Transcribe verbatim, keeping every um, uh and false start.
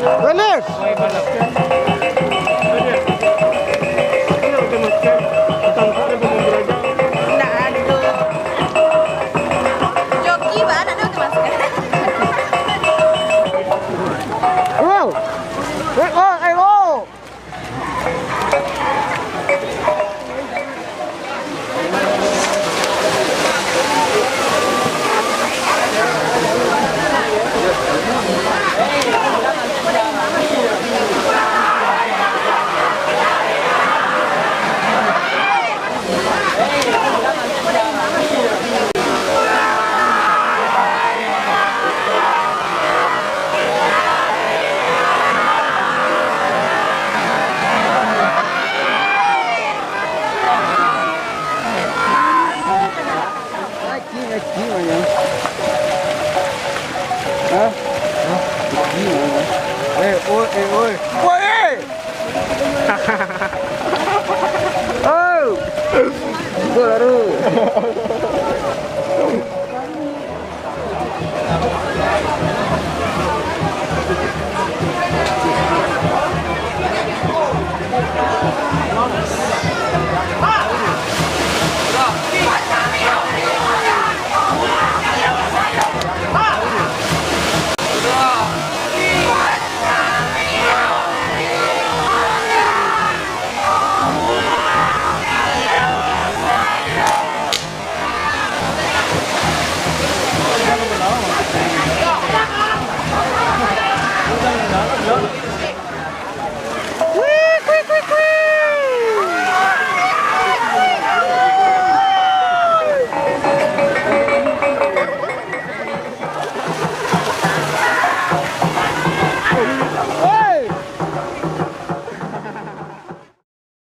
Lilis! Ndak ado. Joki ba, ndak ado tu masker. Oh! Eh, oh, eh, oh! Aki, aki, mana? Hah? Hah? Aki, mana? Eh, oi, eh, oi. Oi, eh! Oh! Baru.